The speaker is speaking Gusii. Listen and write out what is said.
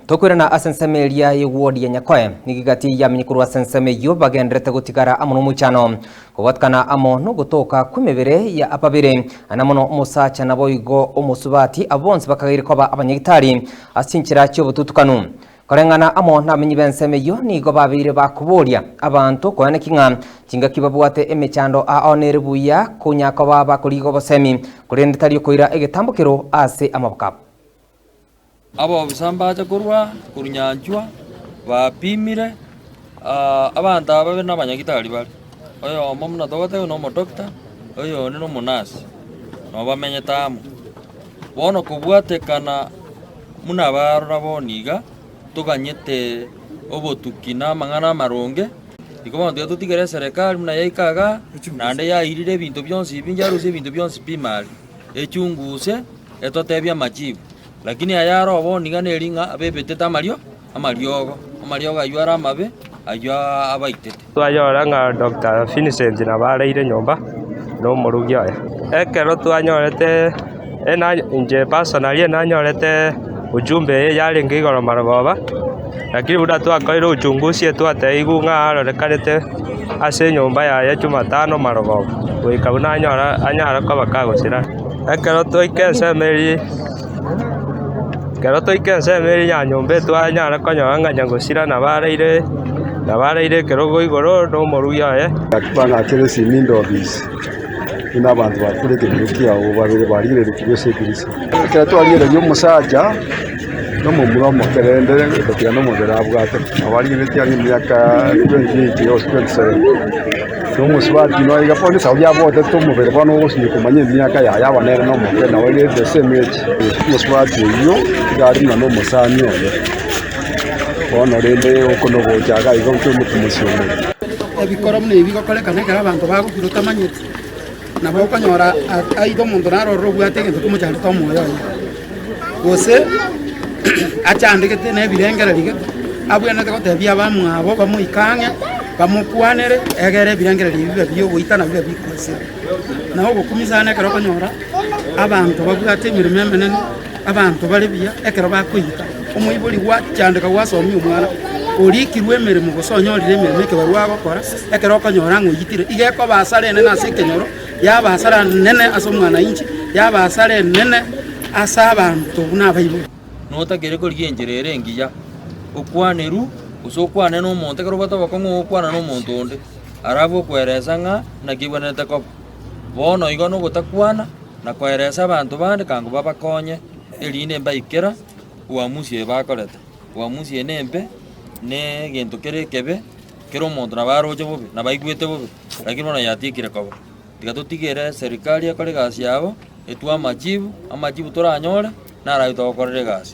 Tokoirana ase ensemo eria y'ewodi ya Nyakoe, nigo egati yamenye korwa ase ensemo eyio bagendererete gotigara amo nomoichano, kobwatikana amo nogotoka kw'emebere ya ababere, na mono omosacha naboigo omosubati, abwo bonsi bakagaire koba abanyagitari ase chinchera chi'obotutukanu. Koreng'ana amo nabamenyi b'ensemo eyio nigo babeire bakoboria abanto koeneki ng'a chingaki babwate emechando ao nere buya konya koba bakoriga obosemi, korende tari okoira egetambokero ase amaboko abo. Abobisa mbache korwa korunyanchwa, bapimire abanto aba babe nabanyagitari bare, oyomo buna togoteba na omodoctor, oyonde na omonurse, nabo bamenyete amo. Bono kobwatekana buna barora bono iga, toganyete obotuki na amang'ana amaronge, igo bono tiga totigere eserekari buna yaika igaa, naende yairire ebinto bionsi ebi, yarusia ebinto bionsi pi mari. Echunguse etotebie amachibu, lakini aya aro bono iga neri ng'a abebetete amario amariogo, amariogo ayio are amabe, ayio abaitete. Twanyora ng'a Doctor Vincent nabo areire nyomba na omorugi oye. Ekero twanyorete ena inche personally nanyorete ujumbe eye yarenge igoro marogoba, lakini buna twakorire uchunguzi etwatebiwu ng'a arorekanete ase enyomba yaye jumatano marogoba, goika buna anyora anyare koba kagosira. Ekero twaika ensemo eria, ekero twaika ensemo eria ya nyomba etwanyara konyora ng'a nyagosira nabo araire nabo araire ekerogo igoro na omorugi oye. Bang'akera esimi inde ofisi, buna abanto bakure ekenyoro kiabo babere barigereretigwe ase edirisa. Ekero twarigereria omosacha na omomura omoke rende gotiga na omobere abwate, nabo arigereretie ang'e emiaka 28 gose 27. Na omosubati noyo iga bono esauri abwatete omobere bono ogosinywa komanya emiaka yaye aba nere nomoke nabo ere the same age. Omosubati oyio iga are buna nomosani oye, bono rende oko nogocha iga iga gochia omokomosia omobere. Ebikoro buna ebi bigokorekana ekero abanto bagokira otamanyeti, nabo okonyora aidha omonto naro ororo obwate egento kimochandete omoyo oye, gose achandegete na ebirengererio gete, abwenerete gotebia abamwabo bamoike ang'e, bamokwanere, egere ebirengererio ebi bibe biogoitana bibe bikosira. Na ogokumia sana ekero okonyora abanto babwate emeremo emenene, abanto bare buya ekero bakoita, omoibori gwachandeka gwasomia omwana, orikirwe emeremo gose onyorire emeremo ekebarua agokora, ekero okonyora ng'a oitire, iga ekoba asara enene ase ekenyoro, yaba asara nene ase omwananchi, yaba asara enene ase abanto buna abaibori. Notakere korigia enchera ere engiya, okwanerwe, gose okwane na omonto ekero obwate obokong'u ogokwana na omonto onde, arabe okweresa ng'a naki ebwenerete koba. Bono igo nogotakwana na koeresa abanto bande kango babakonye, erinde mbaikera uamuzi eye bakorete. Uamuzi eye nembe, na egento kere ekebe, kera omonto nabo aroche bobe, nabo aigwete bobe, lakini bono yatiekire koba. Tiga totigere serikari ekore egasi yabo, etwe amachibu, amachibu toranyore, naro aywo togokorera egasi.